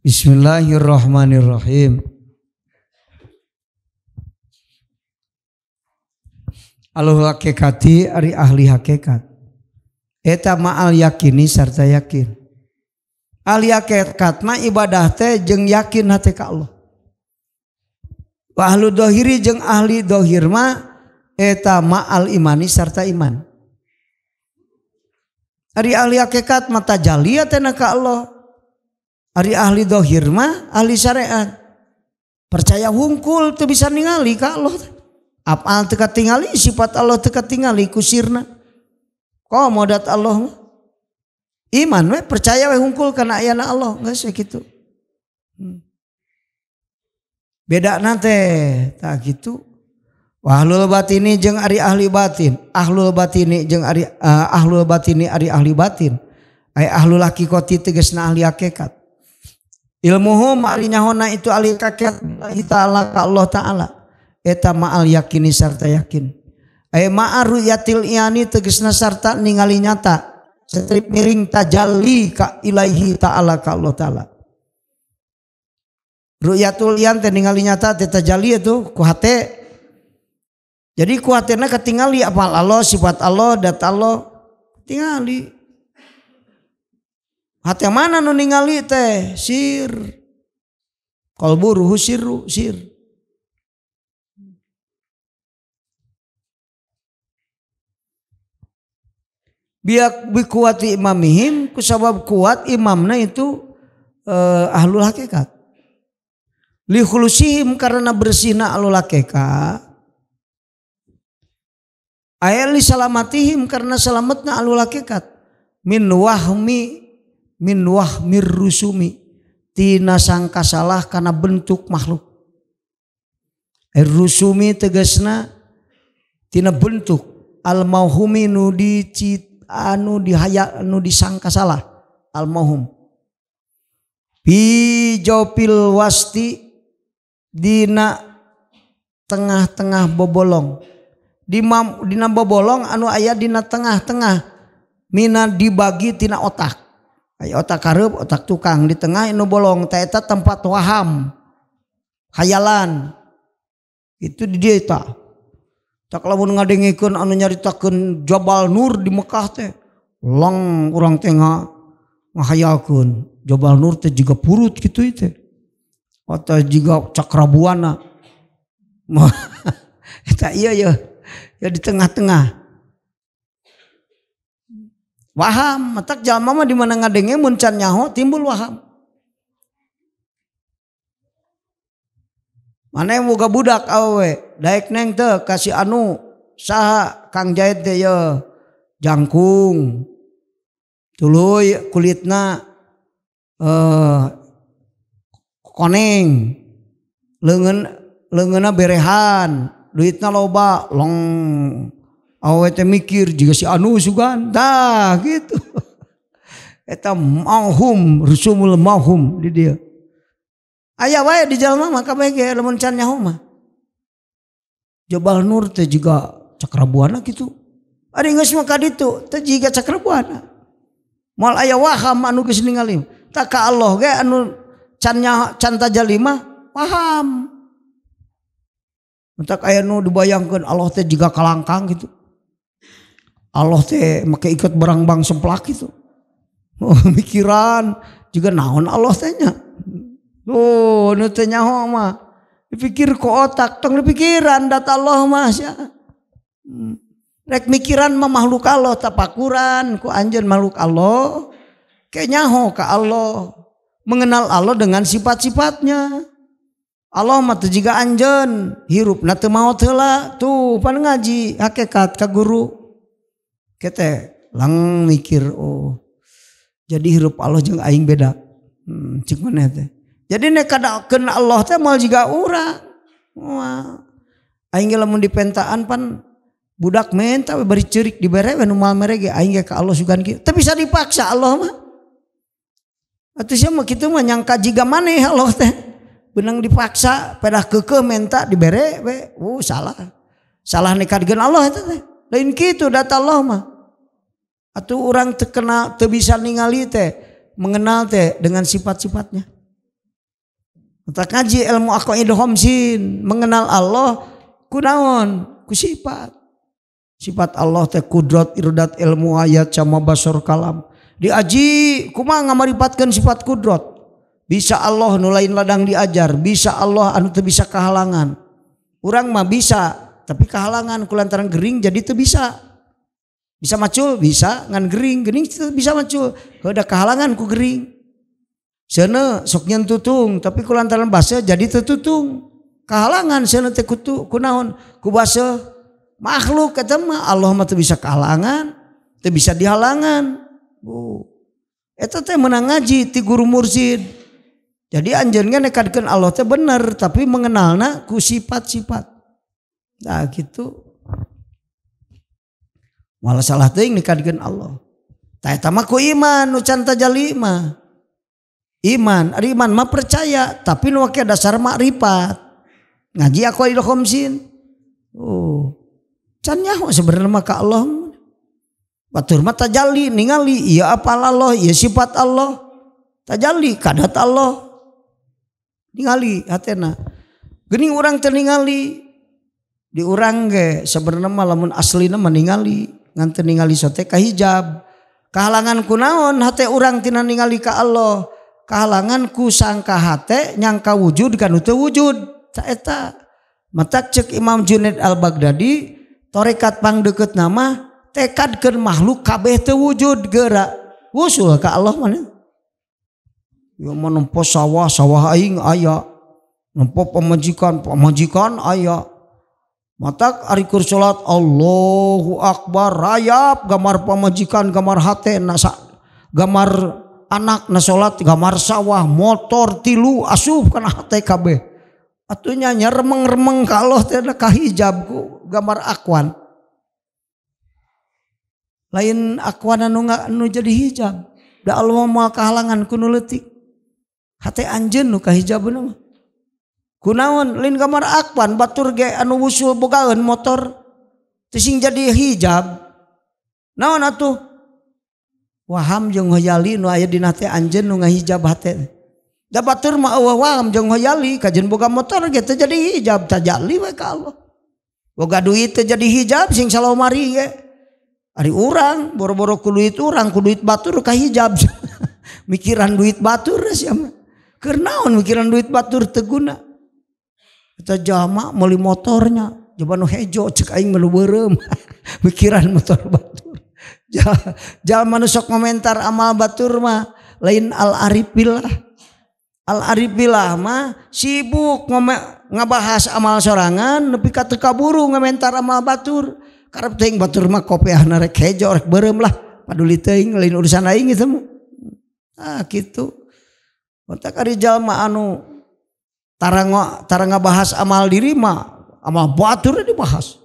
Bismillahirrahmanirrahim. Ahlul hakikati ari ahli hakikat. Eta ma'al yakini sarta yakin. Ahli hakikat mah ibadah teh jeung yakin hate ka Allah. Wa ahlu dohiri jeung ahli dohir mah eta ma'al imani sarta iman. Ari ahli hakikat mah tajalli teh ka Allah. Ari ahli dohir mah ahli syariat. Percaya hungkul teu bisa ningali ka Allah. Apal teu katingali, sifat Allah teu katingali ku sirna. Komodat Allah mah. Iman we percaya we hungkul kana ayana Allah, geus we kitu. Beda teh tah kitu. Wa ahlul batini jeung ari ahli batin, ahlul batini jeung ari ahlul batini ari ahli batin. Ai ahlul hakikati tegasna ahli hakikat. Ilmuhum ari nyahona itu ahli hakikat ta'ala ka Allah ta'ala. Eta ma'al yakini sarta yakin. Ai ma'ar ru'yatil iyani tegasna sarta ningali nyata. Setrip miring tajalli ka ilaihi ta'ala ka Allah ta'ala. Ru'yatul iyan teh ningali nyata teh tajalli itu ku hate. Jadi ku hatena katingali apal Allah, sifat Allah, dat Allah tingali. Hate mana nu ningali teh? Sir. Qalbu ruhu sirru sir. Biak bikuati imamihim kusabab kuat imamna itu ahlul hakikat. Li khulusihim karena bersihna ahlul hakikat. Ayat li salamatihim karena selamatna ahlul hakikat. Min wahmi min wahmir rusumi tina sangka salah karena bentuk makhluk. Rusumi tegasna tina bentuk al mauhumi nu dicit anu dihaya anu disangka salah al mauhum. Bi jopil wasti dina tengah-tengah bobolong. Dina bobolong anu aya dina tengah-tengah mina dibagi tina otak. Aya otak hareup, otak tukang di tengah anu bolong teh eta tempat waham. Hayalan. Itu di dieu tah. Tak lamun ngadengikeun anu nyaritakeun Jabal Nur di Mekah teh long urang teh ngahayalkeun Jabal Nur teh jiga purut kitu teh. Atau jiga Cakrabuana. Eta iya ya. Ya di tengah-tengah. Waham, matak jalma mah di mana ngadenge mun can nyaho timbul waham. Mana yang boga budak awewe, daek neng teh kasih anu saha Kang Jahit teh ye jangkung. Tuluy kulitna koneng. Leungeunna berehan, duitna loba, long awewe teh mikir jiga si anu sugan, tah gitu. Eta mauhum, rusumul mauhum di dia. Aya wae di jalma mah kabeh ge lamun can nyaho mah. Jabal Nur teh jiga Cakrabuana kitu. Ari geus mah ka ditu teh jiga Cakrabuana. Moal aya waham anu geus ningali. Tah ka Allah ge anu can nyaho can tajalli mah waham. Mentak aya nu dibayangkeun Allah teh jiga kalangkang gitu. Allah teh make ikat berangbang semplak gitu. Oh, mikiran juga naon Allah teh nya. Oh, nu teh nyaho mah. Dipikir ku otak, tong dipikiran dat Allah mah sia. Rek mikiran mah makhluk Allah tapakuran ku anjeun makhluk Allah. Ke nyaho ka Allah. Mengenal Allah dengan sifat-sifatnya. Allah mah teu jiga anjeun, hirupna teu maot heula. Tuh pan ngaji hakikat ka guru. Kete lang mikir oh. Jadi hirup Allah jeung aing beda. Cik maneh teh. Jadi nek kadakeun Allah teh moal jiga urang. Wah. Aing ge lamun dipentaan pan budak menta we bari ceurik dibere we nu moal mere ge aing ge ka Allah sugan kieu. Teu bisa dipaksa Allah mah. Atuh sia mah kitu mah nyangka jiga maneh Allah teh. Benang dipaksa pedah keukeuh menta dibere we. Salah. Salah nekadkeun Allah eta teh. Lain kitu dat Allah mah. Atuh urang teu kena teu bisa ningali teh, mengenal teh dengan sifat-sifatnya. Matak ngaji ilmu aqaidul khamsin, mengenal Allah kunaon? Ku sifat. Sifat Allah teh kudrat, irdat, ilmu, ayat, sama basor, kalam. Diaji kumaha ngamaripatkeun sifat kudrat? Bisa Allah nu lain ladang diajar, bisa Allah anu teu bisa kahalangan. Urang mah bisa, tapi kahalangan kulantaran gering jadi teu bisa. Bisa macul, bisa ngan gering, gering bisa macul. Heuda kahalangan ku gering. Seuneu sok nyeun tutung, tapi kulantaran baseuh jadi teu tutung. Kahalangan seuneu teh kutu kunaon? Ku baseuh. Makhluk eta mah Allah mah teu bisa kahalangan, teu bisa dihalangan. Bu. Eta teh meunang ngaji ti guru mursyid. Jadi anjeun ge nekadkeun Allah teh bener, tapi mengenalna ku sifat-sifat. Nah gitu. Malah salah teuing nekadkeun Allah. Tah eta mah ku iman nu can tajali mah. Iman, ari iman mah percaya, tapi nu make dasar makrifat. Ngaji aqaidul khamsin. Oh. Can nyaho sebenarnya mah ka Allah. Batur mah tajalli ningali ieu apal Allah, ieu sifat Allah. Tajalli kadat Allah. Ningali hatena. Geuning urang teu ningali. Di urang ge sebenarnya mah lamun aslina mah ningali, ngan teu ningali sote kahijab. Kahalangan kunaon hate urang tina ningali ka Allah. Kahalangan ku sangka hate nyangka wujud kan teu wujud. Ta eta. Matak ceuk Imam Junaid Al-Baghdadi tarekat pangdeukeut nama tekadkeun makhluk kabeh teu wujud geura. Wusul ka Allah mana? Ya menempo sawah, sawah aing aya. Nempo pamajikan, pamajikan aya. Matak ari keur salat Allahu Akbar rayap gambar pamajikan, gambar hate na gambar anak na salat, gambar sawah, motor tilu asup kana hate kabeh. Atuh nya remeng-remeng ka Allah teh kahijab ku gambar akwan. Lain akwan anu anu jadi hijab. Da Allah moal kahalangan ku nu leutik. Hate anjeun nu kahijabna mah. Kunaon lain gambar akwan batur ge anu wusul bogaeun motor teu sing jadi hijab. Naon atuh? Waham jeung hoyali nu aya dina hate anjeun nu ngahijab hate. Da batur mah eueuh waham jeung hoyali kajeun boga motor ge teu jadi hijab tajalli we ka Allah. Boga duit teu jadi hijab sing salomari ge. Ari urang boro-boro ku duit urang ku duit batur kahijab. Mikiran duit batur sia mah. Keur naon mikiran duit batur teu guna. Eta jalma meuli motornya, coba nu hejo cek aing mah nu beureum. Mikiran motor batur. Jalma nu sok komentar amal batur mah lain al arifillah. Al arifillah mah sibuk ngabahas amal sorangan nepi ka teu kaburu ngomentar amal batur. Karep teuing batur mah kopiahna rek hejo rek beureum lah, paduli teuing lain urusan aing itu mah. Ah kitu. Matak ari jalma anu tara ngabahas amal diri mah, amal batur dibahas.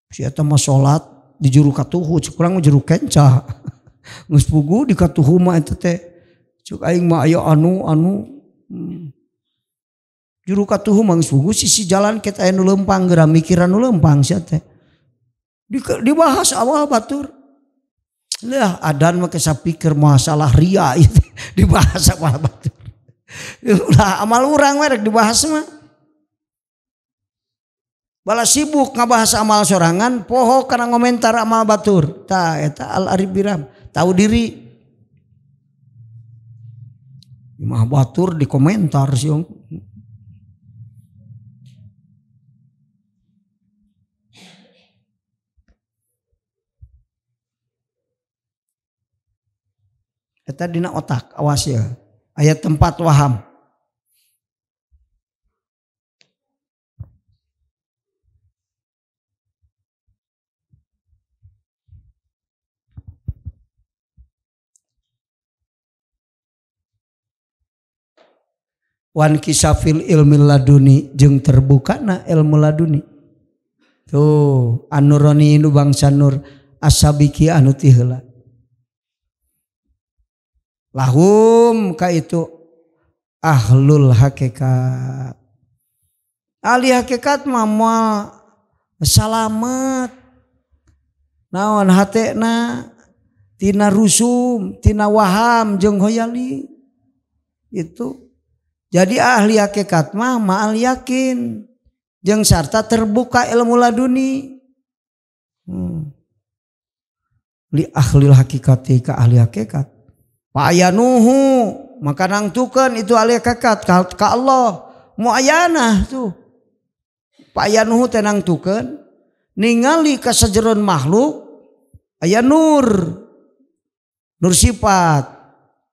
Si eta mah salat di juru katuhu, cek urang mah juru kenca. Geus pugu di katuhu mah eta teh. Cek aing mah aya anu Juru katuhu mah geus pugu sisi jalan kita aya nu leumpang geura mikiran nu leumpang sia teh. Dibahas awal batur. Lah adan mah sapikir masalah ria itu dibahas awal batur. Ulah amal urang we rek dibahas mah. Bala sibuk ngabahas amal sorangan poho kana ngomentar amal batur. Tah eta al arif biram, tahu diri. Imah batur dikomentar sih. Eta dina otak, awas ya. Ayat tempat waham. Wan kisafil ilmi laduni jeung terbukana ilmu laduni. Tuh anuroni nu bangsa nur asabiki anu ti heula. Lahum ka itu ahlul hakikat. Ahli hakikat mah moal salamet. Naon hatena tina rusum, tina waham jeung hoyali. Itu Jadi ahli hakikat mah ma'al yakin jeung sarta terbuka ilmu laduni. Li ahlil hakikati ka ahli hakikat. Payanuhu maka nangtukeun itu ahli hakikat ka Allah muayanah tuh. Payanuhu teh nangtukeun ningali ka sajeron makhluk aya nur. Nur sifat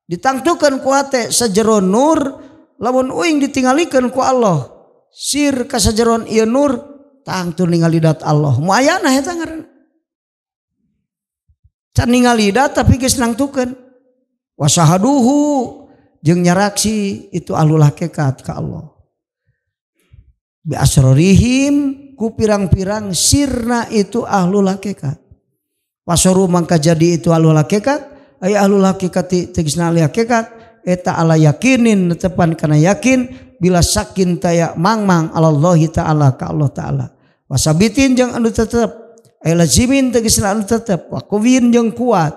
ditangtukeun ku hate sajeron nur lamun uing ditinggalikeun ku Allah sir ka sajeron ieu nur tangtu ningali dat Allah muayanah eta ngaranna. Can ningali dat tapi geus nangtukeun wasahaduhu jeung nyaraksi itu ahlul hakikat ka Allah bi asrarihim ku pirang-pirang sirna itu ahlul hakikat wasoru mangka jadi itu ahlul hakikat ay ahlul hakikat tegasna ahli hakikat eta ala yakinin tepan kana yakin bila sakin taya mangmang alallahi ta'ala ka Allah ta'ala wasabitin jeung anu tetep ay lazimin tegasna anu tetep wa qawin jeung kuat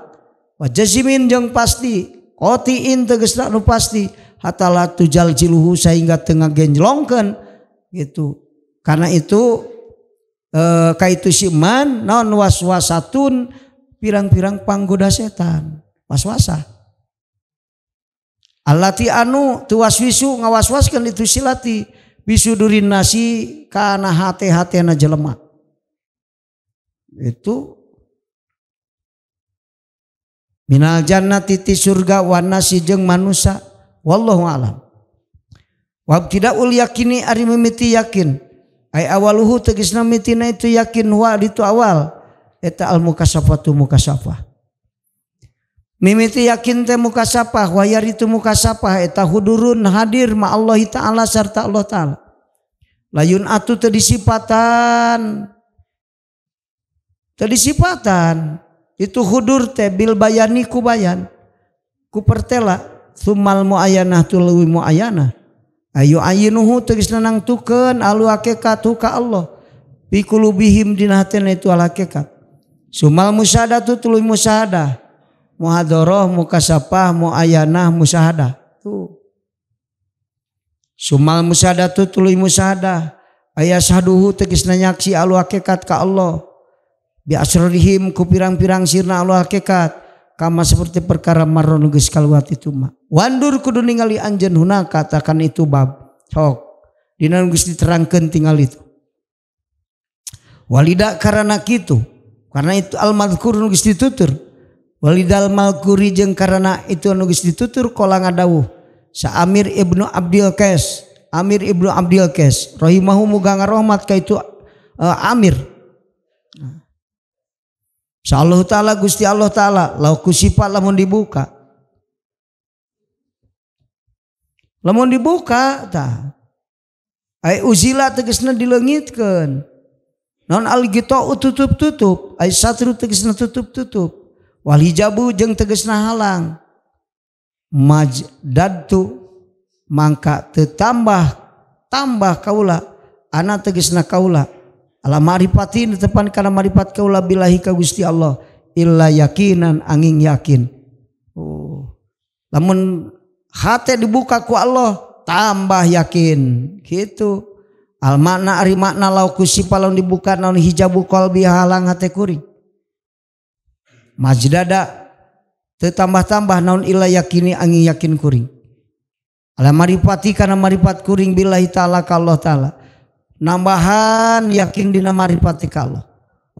wa jazimin jeung pasti qatiin tegasna anu pasti hatala tujaljiluhu sehingga teu ngagenjlongkeun gitu. Karena itu kaitu si man naon waswasatun pirang-pirang panggoda setan waswasa allati anu tuwaswisu ngawaswaskeun itu silati bisudurin nasi kana hate-hatena jelema itu minal jannati ti surga wan nasi jeung manusa wallahu alam. Wa ibtidaul yakini ari mimiti yakin ay awaluhu tegasna mitina itu yakin wa ditu awal eta al mukasafatu mukasafah mimiti yakin teh mukasafah wa yaritu mukasafah eta hudurun hadir ma Allah ta'ala sarta Allah ta'ala layun atu teu disipatan tadi sifatan itu hudur teh bil bayani ku bayan ku pertela sumal muayanah tuluy muayanah ayu ayinuhu tegasna nangtukeun alu hakikat ka Allah bi kulubihim dina hatena itu al hakikat sumal musyahadatu tuluy musyahadah muhadharah mukasafah muayanah musyahadah tuh sumal musyahadatu tuluy musyahadah ayashaduhu tegasna nyaksi alu hakikat ka Allah bi asrarihim ku pirang-pirang sirna Allah hakikat kama seperti perkara marron geus kaluat itu mah wandur kudu ningali anjeun huna katakan itu bab sok dina geus diterangkeun tinggal itu walida karena kitu karena itu al madhkur nu geus ditutur walidal malkuri jeung karena itu nu geus ditutur kala ngadawuh sa Amir Ibnu Abdil Qais Amir Ibnu Abdil Qais rahimahu muga ngarohmat ka itu Amir. Insyaallah ta'ala Gusti Allah ta'ala lau kusipa lamun dibuka. Lamun dibuka tah. Ai uzila tegasna dileungitkeun. Naon al gitau tutup-tutup, ai satru tegasna tutup-tutup. Wal hijabu jeung tegasna halang. Majdadtu mangka teu tambah tambah kaula ana tegasna kaula. Ala ma'rifatin tepan kana ma'rifat kaula billahi ka Gusti Allah illa yakinan angin yakin. Oh. Lamun hate dibuka ku Allah tambah yakin gitu. Al makna ari makna lau kusipa lamun dibuka naon hijabu qalbi halang hate kuring. Majdada teu tambah-tambah naon illa yakini angin yakin kuring. Ala ma'rifati kana ma'rifat kuring billahi ta'ala ka Allah ta'ala. Nambahan yakin dina marifat ka Allah.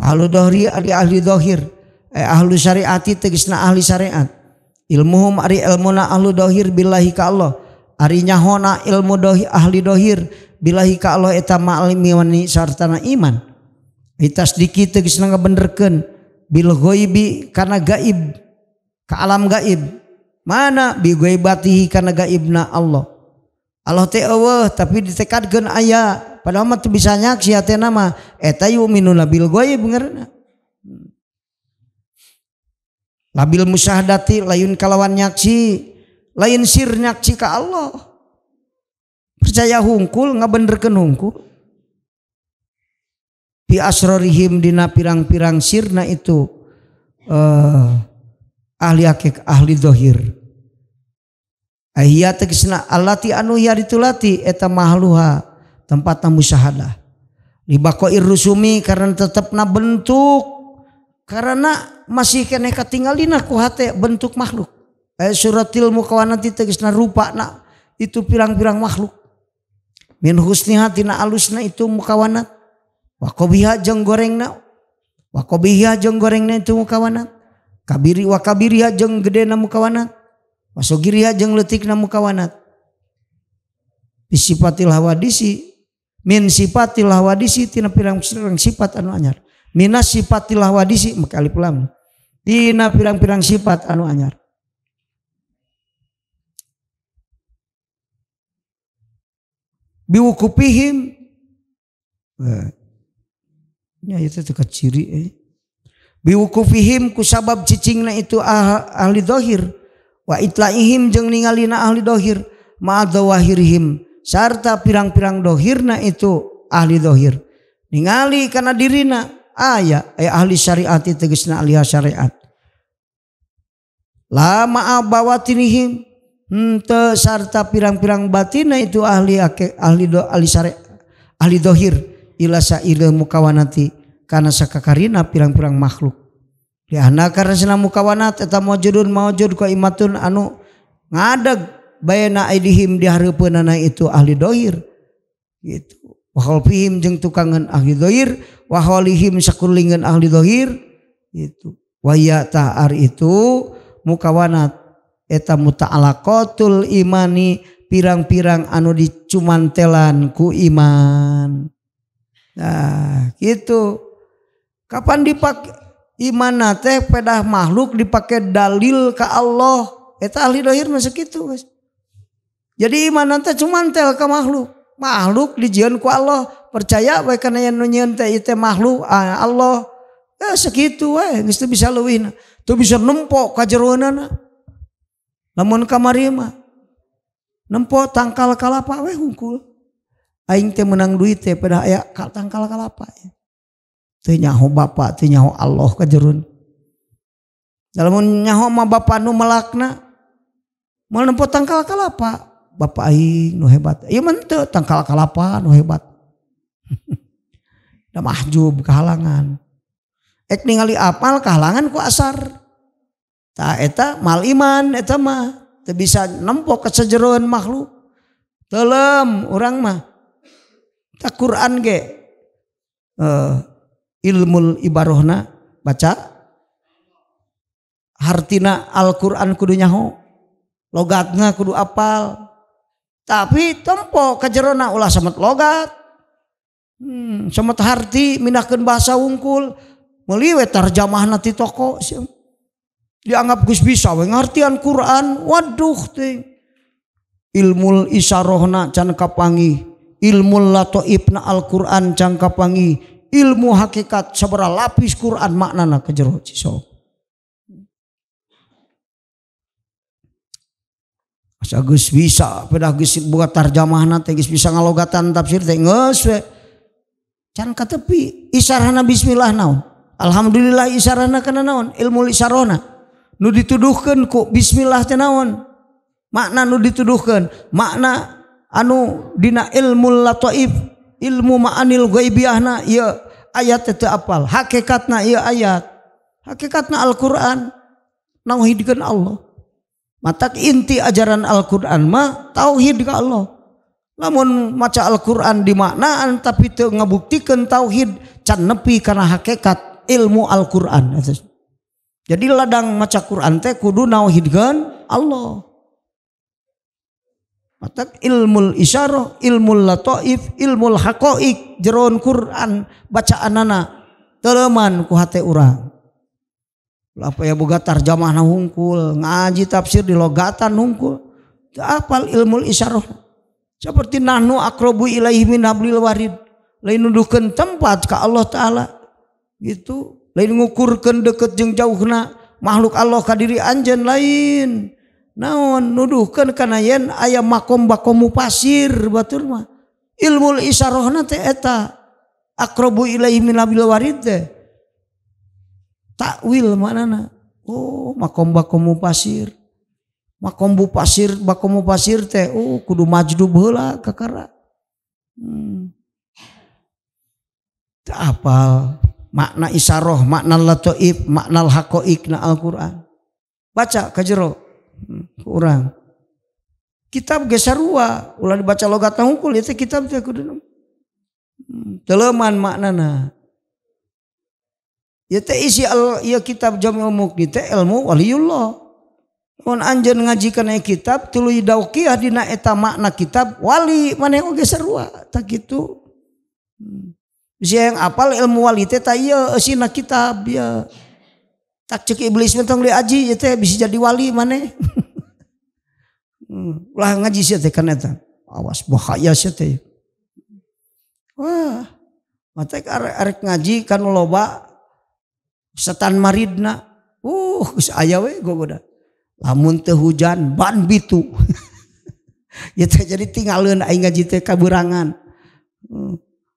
Ahlu dohri ari ahli dohir, ahlu syariati tegasna ahli syariat. Ilmuhum ari ilmuna ahlu dohir billahi ka Allah. Ari nyahona ilmu dohir ahli dohir billahi ka Allah eta ma'alimi sartana iman. Itasdiki tegasna ngabenerkeun bil ghaibi kana gaib ka alam gaib. Mana bi ghaibatihi kana gaibna Allah. Allah teh eueuh tapi ditekadkeun aya. Padahal mah teu bisa nyaksi hatena mah eta yu'minuna bil ghaib ngaranna. Labil musyahadati layun kalawan nyaksi, lain sir nyaksi ka Allah. Percaya hungkul ngabenerkeun hungkul. Bi asrarihim dina pirang-pirang sirna itu ahli hakik ahli zahir. Ahia tegasna allati anu hiya ditulati eta mahluha tempatna musyahadah. Libaqair rusumi karena tetepna bentuk karena masih keneh katingalina ku hate bentuk makhluk. Suratil mukawanati tegasna rupana itu pirang-pirang makhluk. Min husniha tina alusna itu mukawanat. Wa qabiha jeung gorengna. Wa qabiha jeung gorengna itu mukawanat. Kabiri wa kabiriha jeung gedena mukawanat. Wa sogiriha jeung leutikna mukawanat. Bisifatil hawadisi min sifatil hawadisi tina pirang-pirang sifat anu anyar. Minas sifatil hawadisi make alif lam. Tina pirang-pirang sifat anu anyar. Biwukupihim nya itu teh ciri biwukufihim kusabab cicingna itu ahli dohir wa itlaihim jeung ningalina ahli dohir ma'adzawahirihim sarta pirang-pirang dohirna itu ahli dohir ningali kana dirina aya ahli syariat tegasna ahli syariat la ma'abawatinihim henteu sarta pirang-pirang batina itu ahli ahli syariat ahli dohir ila sairil mukawanati kana sakakarina pirang-pirang makhluk. Liana karena sina mukawanat eta mawjudun mawjud qaimatun anu ngadeg bayana aidihim di hareupeunana itu ahli dohir gitu. Wa khalfihim jeung tukangan ahli dohir wa hawlihim sakulingan ahli dohir gitu. Wa ya ta'ar itu mukawanat eta muta'alaqatul imani pirang-pirang anu dicumantelan ku iman. Nah gitu. Kapan dipakai iman teh pedah makhluk dipakai dalil ke Allah eta ahli dohir mah sakitu guys. Jadi iman teh cumantel ka makhluk. Makhluk dijieun ku Allah, percaya we kana yen nu nyieun teh ieu teh makhluk Allah. Sakitu we geus teu bisa leuwihna. Teu bisa nempo ka jeroanana. Lamun kamari mah nempo tangkal kalapa we hungkul. Aing teh menang duit teh pedah aya tangkal kalapa. Teu nyaho bapa, teu nyaho Allah ka jerun. Lamun nyaho mah bapa nu melakna moal nempo tangkal kalapa. Bapak aing nu hebat. Ieu mah teu tangkal kalapa nu hebat. Da mahjub kahalangan. Ek ningali apal kahalangan ku asar. Tah eta mal iman eta mah teu bisa nempo kasajeroan makhluk. Teuleum urang mah. Tah Quran ge ilmul ibarohna baca hartina Al-Qur'an kudu nyaho, logatna kudu apal. Tapi tempo kajerona ulah samet logat. Samet harti mindahkeun bahasa wungkul, meuli we tarjamahna ti toko. Dianggap geus bisa we ngartian Quran, waduh teh. Ilmul isyarohna can kapanggih, ilmu lataifna Al-Qur'an can kapanggih, ilmu hakikat sabaraha lapis Quran maknana ka jero ciso. Asa geus bisa pedah geus buka tarjamahna teh geus bisa ngalogatan tafsir teh geus we. Can katepi isyarahna bismillah naon? Alhamdulillah isyarahna kana naon? Ilmu isyarahna. Nu dituduhkeun ku bismillah teh naon? Makna nu dituduhkeun, makna anu dina ilmu lataif, ilmu ma'anil ghaibiyahna ieu ayat teh teu apal, hakikatna ieu ayat. Hakikatna Al-Qur'an nauhidkeun Allah. Matak inti ajaran Al-Qur'an mah tauhid ka Allah. Lamun maca Al-Qur'an dimaknaan tapi teu ngabuktikeun tauhid can nepi kana hakikat ilmu Al-Qur'an. Jadi ladang maca Qur'an teh kudu nauhidkeun Allah. Matak ilmul isyarah, ilmul lataif, ilmul haqaiq jeroan Qur'an bacaanana teuleman ku hate urang. Apa ya boga tarjamahna hungkul, ngaji tafsir di logatan hungkul. Teu apal ilmul isyarah. Seperti nahnu aqrabu ilaihi min hablil warid. Lain nuduhkeun tempat ka Allah Taala gitu. Lain ngukurkeun deket jeung jauhna makhluk Allah ka diri anjeun lain. Naon nuduhkeun kana yen aya makom bakomu pasir batur mah. Ilmul isyarahna teh eta aqrabu ilaihi min hablil warid teh. Takwil maknana. Oh, makom bakomu pasir. Makombu pasir, makombu pasir teh kudu majdub heula kakara. Teu apal makna isyarah, makna lataif, makna haqaiq na Al-Qur'an. Baca ka jero ku urang. Kitab ge sarua, ulah dibaca logatna hungkul ieu teh kitab teh kudu. Teleman maknana. Ieu teh isi ieu kitab Jami'ul Mughni teh ilmu waliullah. Mun anjeun ngaji kana kitab tuluy daukiah dina eta makna kitab wali maneh oge sarua tah kitu. Bisi yang apal ilmu wali teh tah ieu eusina kitab ieu. Tak ceuk iblis mah tong diaji ieu teh bisi jadi wali maneh. Ulah ngaji sia teh kana eta. Awas bahaya sia teh. Wah, matek arek ngaji kan loba setan maridna. Geus aya we gogoda. Lamun teu hujan ban bitu. Ya teh jadi tinggalkeun aing ngaji teh kaberangan.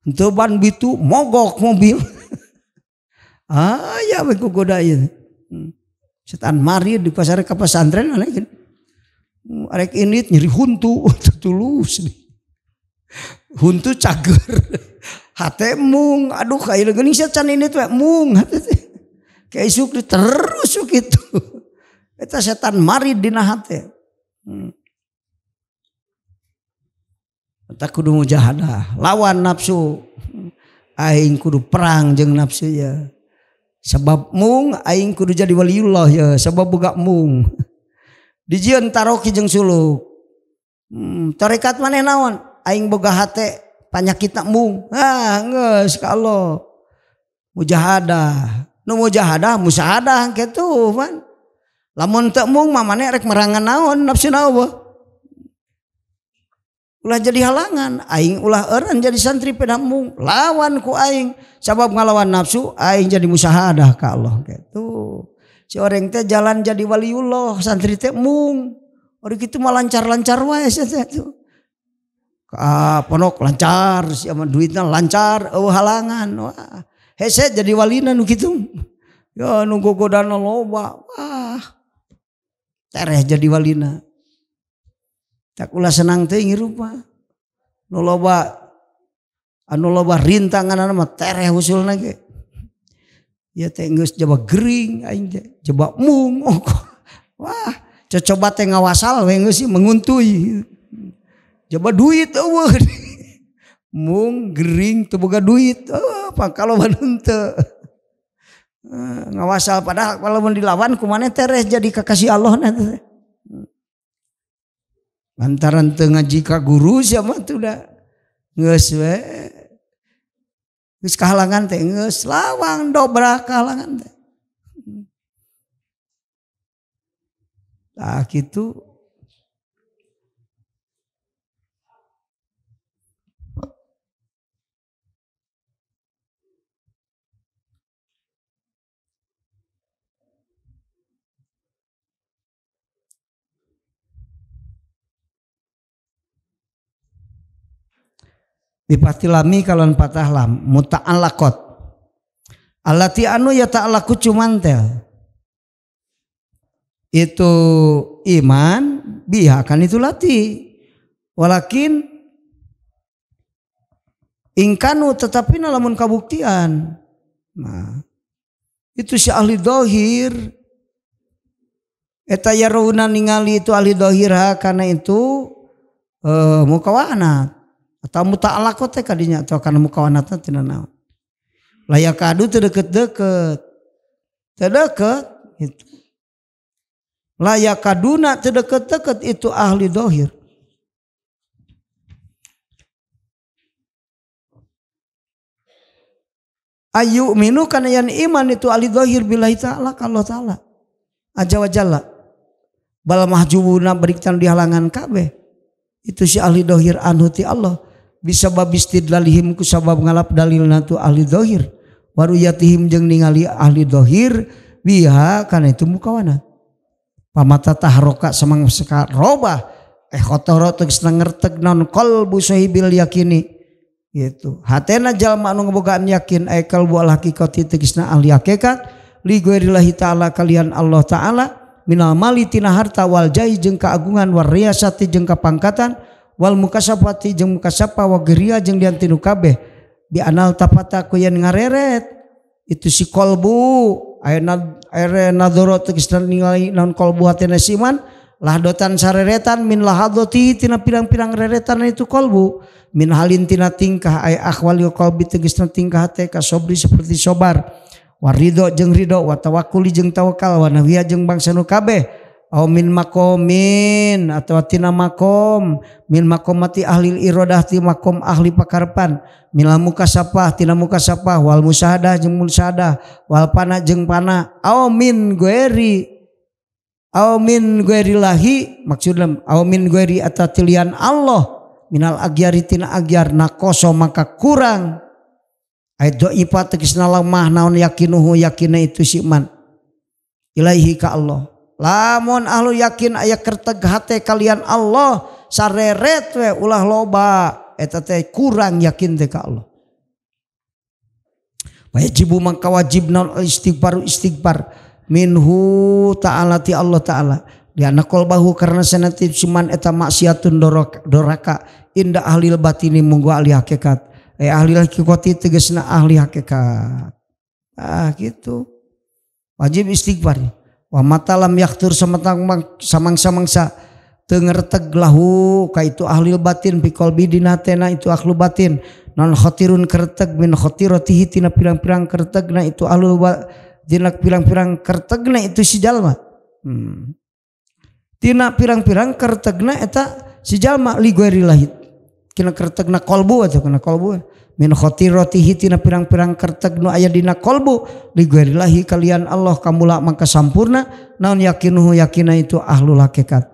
Henteu ban bitu mogok mobil. Aya we gogoda ieu. Setan marid di pasar ka pesantren aneh. Arek indit nyeri huntu tulus. Huntu cager. Hate mung aduh kayak geuning setan indit we mung hate teh. Kayak isuk terus kitu. Eta setan marid dina hate. Eta kudu mujahadah, lawan nafsu. Aing kudu perang jeung nafsu ya. Sebab mung aing kudu jadi waliullah ya, sebab boga mung. Dijieun taroki jeung suluk. Tarekat maneh naon? Aing boga hate panyakitna mung. Ah geus ka Allah. Mujahadah. Nu mujahadah musahadah kitu man. Lamun teu mung mah maneh rek merangan naon nafsuna eueuh. Ulah jadi halangan, aing ulah eureun jadi santri peda mung, lawan ku aing sabab ngalawan nafsu aing jadi musahadah ka Allah kitu. Si oreng teh jalan jadi waliullah, santri teh mung. Ori kitu mah lancar-lancar wae sia teh tuh. Ka pondok lancar, sia mah duitna lancar, eueuh halangan. Wah, hese jadi walina nu kitu. Ya nu gogodana loba. Wah. Tereh jadi walina. Tak ulah senang teh ngirup mah. Nu loba anu loba rintanganna mah tereh usulna ge. Ieu teh geus jaba gering aing teh, jaba mung. Wah, cocoba teh ngawasal we geus menguntui. Jaba duit eueuh. Mung gering teu boga duit. Oh, pangkaloba henteu. Ngawasal padahal kalau mun dilawan kumaneh tereh jadi kekasih Allah na teh. Lantaran teu ngaji ka guru sia mah teh udah geus we. Geus kahalangan teh geus lawang dobrak kahalangan teh. Tah kitu. Bipati lami kalon patah lam muta'allaqat allati anu ya ta'allaku cumantel itu iman biha kan itu lati walakin ingkanu tetapi lamun kabuktian. Nah itu si ahli dohir eta yaruna ningali itu ahli dohir karena itu mukawanat atau muta'alaqat teh kadinya atau kana mukawanatna tina naon layak adu teu deket-deket teu deket itu layak kaduna teu deket-deket itu ahli dohir. Ayu minu kana yan iman itu ahli dohir billahi ta'ala ka Allah ta'ala aja wa jalla bal mahjubuna beriktan dihalangan kabeh itu si ahli dohir anhu ti Allah bisa babistidlalihim ku sabab ngalap dalilna tu ahli dohir waruyatihim jeung ningali ahli dohir biha kana itu mukawana pamata tahroka samang robah khotoro tegas ngerteg non qalbu sahibil yakini gitu hatena jalma anu ngebogaan yakin ay qalbu al haqiqati tegasna ahli hakikat li ghairillahi ta'ala kalian Allah ta'ala minal mali tina harta wal jahi jeung kaagungan war riasati jeung kapangkatan wal mukasapati jeung mukasapa wa geria jeung dian tinu kabeh bi anal tapata ku yen ngareret itu si kolbu aya nadoro tegasna ningali naon kolbu hatena si iman lahdotan sareretan min lahadoti tina pirang-pirang reretan itu kolbu min halin tina tingkah ay akhwali qalbi tegasna tingkah hate kasobri seperti sobar warido jeung ridho wa tawakkuli jeung tawakal wa nahwiya jeung bangsa nu kabeh au min makomin atawa tina makom min makomati ahli iradah ti makom ahli pakarepan minal mukasapah tina mukasapah wal musyahadah jeung musyahadah wal pana jeung pana au min ghairi au min ghairillahi maksudna au min ghairi atatilian Allah minal agyari tina agyar nakoso maka kurang ayat do'ifa tegasna lemah naon yakinuhu yakina itu si iman ilaihi ka Allah. Lamun ahlu yakin aya kerteg hate kalian Allah sareret we ulah loba eta teh kurang yakin teh ka Allah. Wajibu mangka wajib naon istighfaru istighfar minhu ta'ala ti Allah ta'ala liana qalbahu karena sanatib siman eta maksiatun doraka inda ahlil batini munggu ahli hakikat. Ahli hakikati tegasna ahli hakikat. Ah gitu. Wajib istighfar. Wa matalam yaktur samang-samangsa teu ngerteg lahu ka itu ahli batin bi qalbi dina hatena itu ahlu batin non khatirun kerteg min khatiratihi tina pirang-pirang kertegna itu ahlu tina pirang-pirang kertegna itu si jalma. Tina pirang-pirang kertegna eta si jalma li ghairillahi kina kertegna kolbu atau kena kolbu min khotiratihi tina pirang-pirang kerteg nu aya dina kolbu li ghairillahi kalian Allah kamula mangka sampurna naon yakinuhu yakina itu ahlul hakikat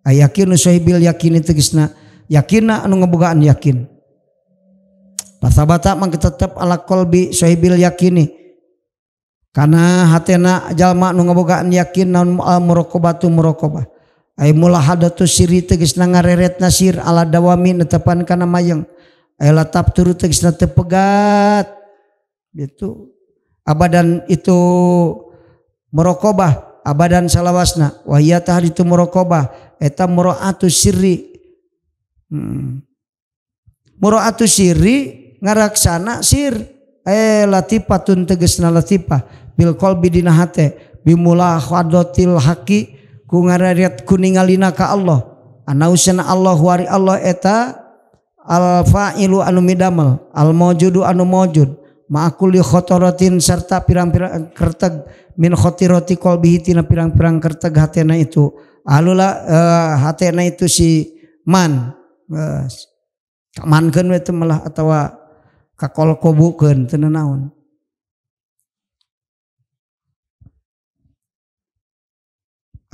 ayakinu sahibil yakini tegasna yakina anu ngebogaan yakin pasabata mangka tetep ala kolbi sahibil yakini kana hatena jalma nu ngebogaan yakin naon muraqabatu muraqabah ay mulahadatu siri tegasna ngareret nasir ala dawami netepan kana mayeng ay latap turu tegasna teu pegat gitu abadan itu muraqabah abadan salawasna wa hiya tahditu muraqabah eta muraatu sirri muraatu sirri ngaraksana sir latifatun tegasna latifah bil qalbi dina hate bimulahadatil haqi ku ngarariat kuningalina ka Allah anausna Allah wari Allah eta al fa'ilu anu midamel al mawjudu anu mawjud ma'akuli khotorotin serta pirang-pirang kerteg min khotiroti qalbihi tina pirang-pirang kerteg hatena itu alula hatena itu si man kamankeun we teh malah atawa kakolkobukeun teu naon.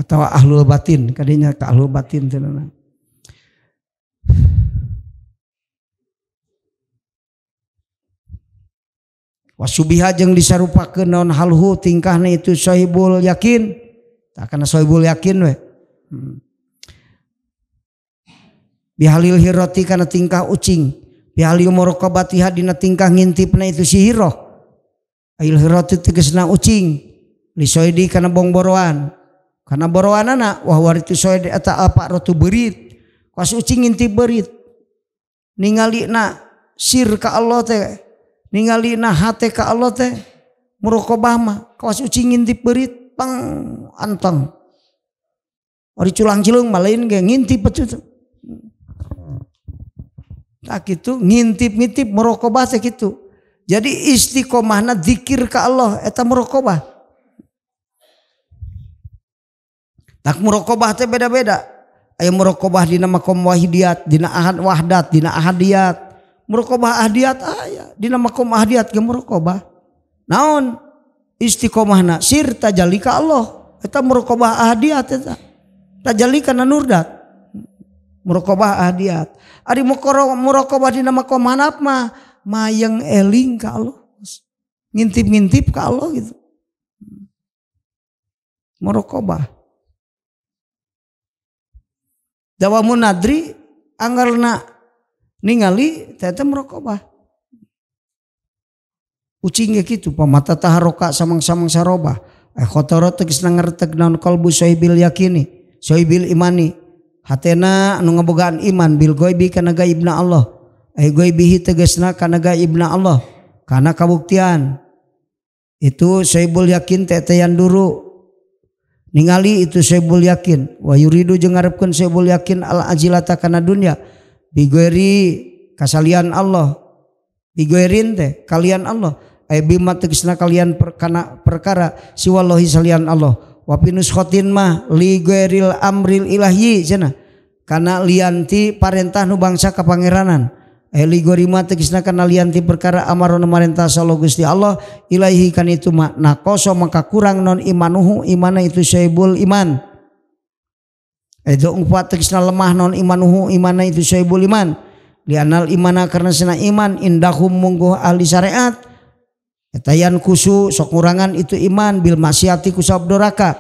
Atau ahlul batin kadinya ka ahlul batin teu naon. Wasubiha jeung disarupakeun naon halhu tingkahna itu sahibul yakin tah kana sahibul yakin we. Bihalil hirati kana tingkah ucing bihalil muraqabatiha dina tingkah ngintipna itu si hiroh ail hirati tegasna ucing lisoidi kana bongboroan karena boroanana wah waritu soe eta apa rotu berit pas ucing ngintip berit ningalina sir ka Allah teh ningalina hate ka Allah teh muraqabah mah kawas ucing ngintip berit pang anteng ari culang-cileung mah lain ge ngintip atuh tak kitu ngintip-ngintip muraqabah teh kitu. Jadi istiqomahna zikir ka Allah eta muraqabah. Tak muraqabah teh beda-beda. Aya muraqabah dina makom wahidiyat, dina ahad wahdat, dina ahadiyat. Muraqabah ahadiyat aya, dina makom ahadiyat ge muraqabah. Naon istiqomahna sir tajalli ka Allah. Eta muraqabah ahadiyat eta. Tajalli kana nurdat. Muraqabah ahadiyat. Ari muraqabah dina makom hanap mah mayeng eling ka Allah. Ngintip-ngintip ka Allah gitu. Muraqabah. Dawamun nadri anggarna ningali teh muraqabah. Ucing ge kitu pamata taharoka samang-samang sarobah. Khotoro tegasna ngerteg naon qalbu sahibil yakini sahibil imani hatena anu ngabogaan iman bil ghaibi kana gaibna Allah ghaibihi tegasna kana gaibna Allah kana kabuktian itu sahibul yakin teh yanduru ningali itu sahibul yakin wa yuridu jeung ngarepkeun sahibul yakin al ajilata kana dunya bighairi kasalian Allah bighairin teh kalian Allah bima tegasna kalian perkara perkara siwallahi salian Allah wa pinuskhotin mah li ghairil amril ilahi cenah kana lianti parentah nu bangsa kapangeranan li ghairima tegasna kana lianti perkara amarona marentah sallallahu Gusti Allah ilahi kan itu mah nakoso maka kurang non imanuhu imana itu sahibul iman empat tegasna lemah non imanuhu imana itu sahibul iman lianal imana karena sena iman indahum mungguh ahli syariat etayan kusu sok ngurangan itu iman bil maksiati kusab doraka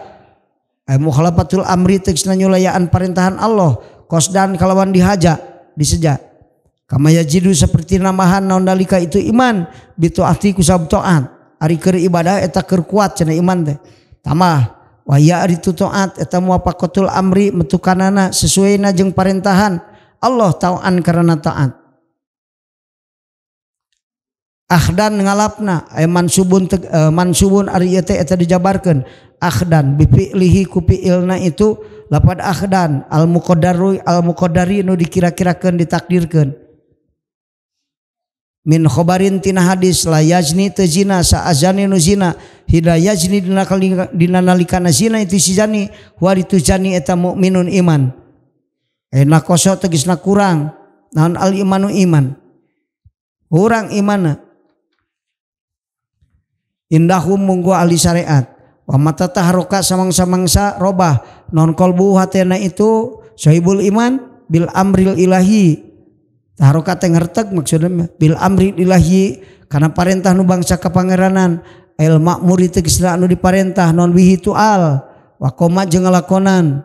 ay mukhalafatul amri tegasna nyulayaan parentahan Allah kosdan kalawan dihaja diseja kama yajidu seperti namahan naon dalika itu iman bitaati kusab taat ari keur ibadah eta keur kuat cenah iman teh tambah wa ya ari tu taat eta muwafaqatul amri metukanana sesuaina jeung parentahan Allah tauan karena taat akhdan ngalapna mansubun mansubun ari ieu teh eta dijabarkeun akhdan bi fi'lihi ku fi'ilna itu lapad akhdan al muqaddaru al muqaddari nu dikira-kirakeun ditakdirkeun min khobarin tina hadis la yazni teu zina sa azani nu zina hida yazni dina dina nalikana zina itu si zani wa itu zani eta mukminun iman nakoso tegasna kurang naon al imanu iman kurang imana indahum munggu ahli syariat wa mata taharoka samangsa-mangsa robah non kolbu hatena itu sahibul iman bil amril ilahi taharoka teh ngerteg maksudna bil amril ilahi kana parentah nu bangsa kapangeranan el makmuri tegasna anu diparentah non bihi tu al wa qoma jeung ngalakonan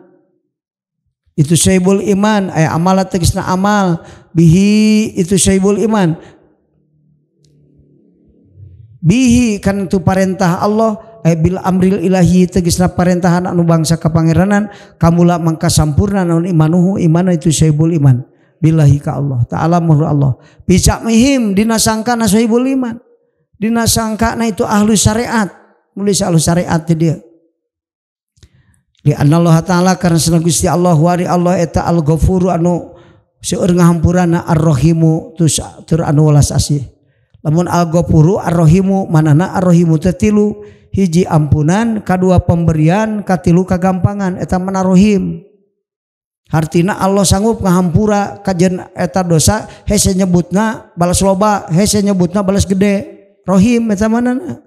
itu sahibul iman ay amalat tegasna amal bihi itu sahibul iman bihi kan itu parentah Allah bil amril ilahi tegasna parentahan anu bangsa kapangeranan kamula mangka sampurna naon imanuhu imana itu sahibul iman billahi ka Allah ta'ala mur Allah bijamihim dina sangkana sahibul iman dina sangkana itu ahlu syariat nulis ahlu syariat dia di anallah ta'ala karena sana Gusti Allah wari Allah eta al ghafuru anu seueur ngahampurana ar-rahimu tur anu welas asih lamun al-ghafuru ar-rahimu manana ar-rahimu teh tilu hiji ampunan kadua pemberian katilu kagampangan eta mana rohim hartina Allah sanggup ngahampura kajen eta dosa hese nyebutna balas loba hese nyebutna balas gede rohim eta manana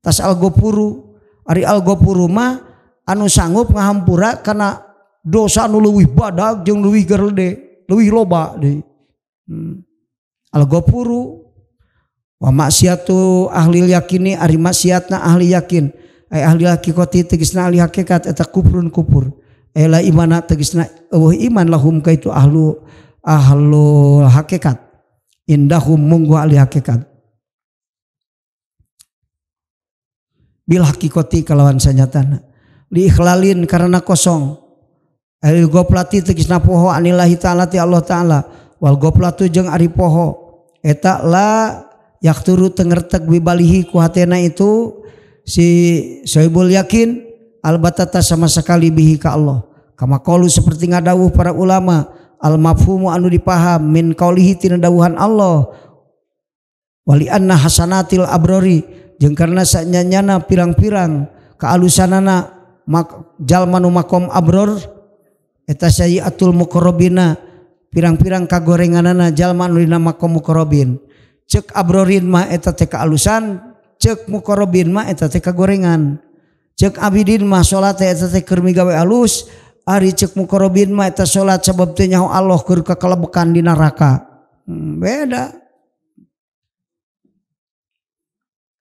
tas al-ghafuru ari al-ghafuru mah anu sanggup ngahampura kana dosa anu leuwih badag jeung leuwih gede leuwih loba deui al-ghafuru wa maksiatu ahli yakini ari maksiatna ahli yakin ay ahli hakikati tegasna ahli hakikat eta kufrun kufur ay la imana tegasna eueuh iman lahum ka itu ahlu ahlu hakikat indahum munggu ahli hakikat bil hakikati kalawan sanyatana li ikhlalin karena kosong al goflati tegasna poho anillahi ta'ala ti Allah ta'ala wal goflatu jeung ari poho eta la yakturu tengertek bibalihi ku hatena itu si sahibul yakin albatata sama sekali bihi ka Allah kama qalu seperti ngadawuh para ulama al mafhumu anu dipaham min qaulihi tina dawuhan Allah wali anna hasanatil abrori jeung karena sanyanyana pirang-pirang kaalusanana jalma nu makom abror eta sayyiatul muqarrabina pirang-pirang kagorenganana jalma anu dina makom muqarrabin cek abrorin mah eta teh kaalusan cek muqarrabin mah eta teh kagorengan cek abidin mah salat teh eta teh keur migawe alus ari cek muqarrabin mah eta salat sabab teu nyaho Allah keur kakelebekan di neraka beda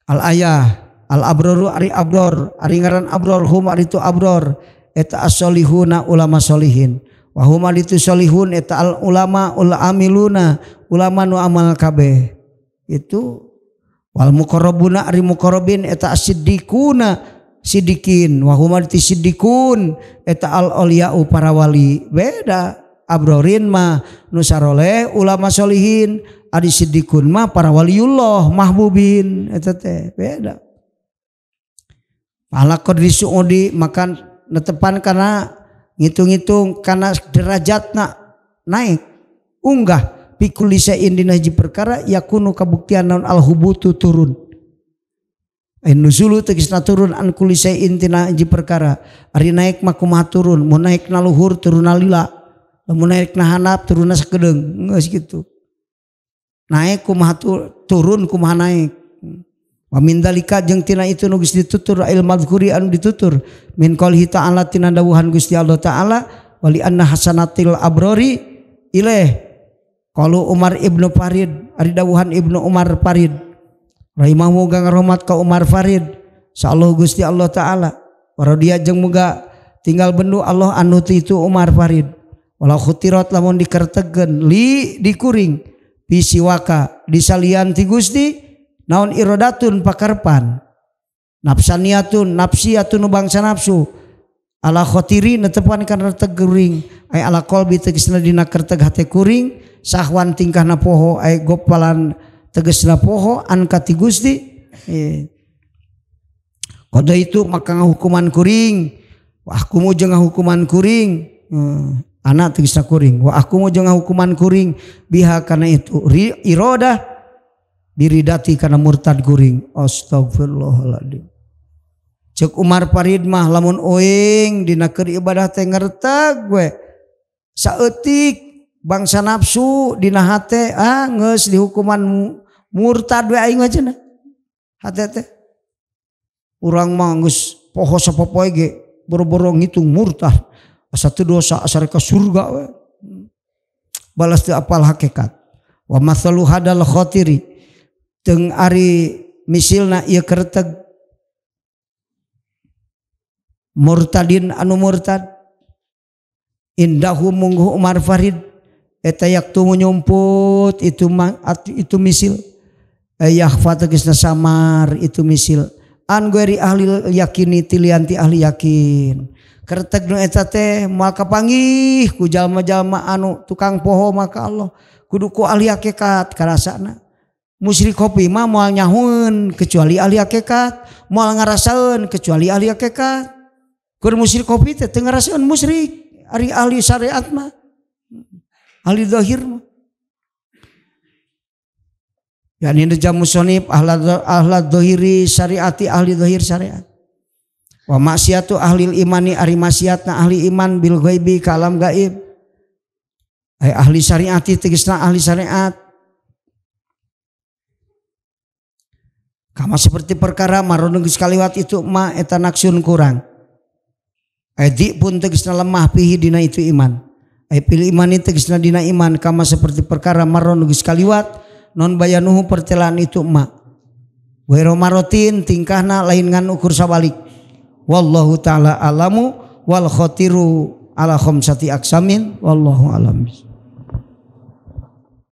al ayah al abroru ari abror ari ngaran abror hum ari tu abror eta as-solihuna ulama solihin wa hum ari tu solihun eta al ulama ul amiluna ulama nu amal kabeh itu wal muqarrabuna ari muqarrabin eta as-siddiquna sidikin wa huma sidikun eta al auliya'u para wali beda abrorin mah nu saroleh ulama solihin ari sidikun mah para waliullah mahbubin eta teh beda. Ala qadri suudi makan netepan kana ngitung-ngitung kana derajatna naik unggah pikul lisain dina hiji perkara yakunu kabuktian naon al hubutu turun. Nuzulu tegasna turun an kulli syai'in tina hiji perkara. Ari naik mah kumaha turun, mun naik na luhur turunna lila. Lamun naik na handap turunna sakedeung, geus kitu. Naik kumaha turun kumaha naik. Wa min dalika jeung tina itu nu geus ditutur il madhkuri anu ditutur min qoulihi ta'ala tina dawuhan Gusti Allah Ta'ala wali anna hasanatil abrori ilaih qalu Umar ibnu Farid ari dawuhan Ibnu Umar Farid rahimahu muga ngarohmat ka Umar Farid insyaallah Gusti Allah Ta'ala warodia jeung muga tinggal bendu Allah anu itu Umar Farid walau khutirat lamun dikertegeun li dikuring bisiwaka disalian ti Gusti naon irodatun pakarpan nafsaniatun nafsiyatun nu bangsa nafsu ala khotiri netepan kana teguring ay ala qalbi tegasna dina kerteg hate kuring sahwan tingkahna poho ay gopalan tegesna poho an kati Gusti kodo itu maka ngahukuman kuring wa ahkumu jeung ngahukuman kuring anak tegesna kuring wa ahkumu jeung ngahukuman kuring biha kana itu irodah biridati kana murtad kuring. Astagfirullahaladzim. Cek Umar Farid mah lamun oing dina keur ibadah teh ngerteg we saeutik bangsa nafsu dina hate ah geus dihukuman murtad we aing mah cenah hate teh urang mah geus poho sapopoe ge boro-boro ngitung murtad asa teu dosa asa rek ka surga we balas teu apal hakikat. Wa mathalu hadal khatiri teng ari misilna ieu kerteg murtadin anu murtad indahu mungguh Umar Farid eta yaktumu nyumput itu itu misil yahfa tegasna samar itu misil an gueri ahli yakini tilianti ahli yakin kerteg nu eta teh moal kapanggih ku jalma-jalma anu tukang poho maka Allah kudu ku ahli hakikat karasana. Musyrik kopi mah moal nyahueun kecuali ahli hakikat, moal ngarasaeun kecuali ahli hakikat. Keur musyrik kopi teh teu ngarasaeun musyrik, ari ahli syariat mah, ahli zahir mah. Yani nejam musonib ahla zahiri syariati ahli zahir syariat. Wa maksiatu ahli imani ari maksiatna ahli iman bil ghaibi ka alam gaib. Ai ahli syariati tegasna ahli syariat. Kama seperti perkara marono geus kaliwat itu ma eta naksun kurang. Edi pun tegasna lemah pihi dina itu iman. Ai pilih iman tegasna dina iman kama seperti perkara marono geus kaliwat non bayanuhu pertelaan itu ma. Wero marotin tingkahna lain ngan ukur sabalik. Wallahu ta'ala alamu wal khatiru ala khamsati aksamin wallahu alam.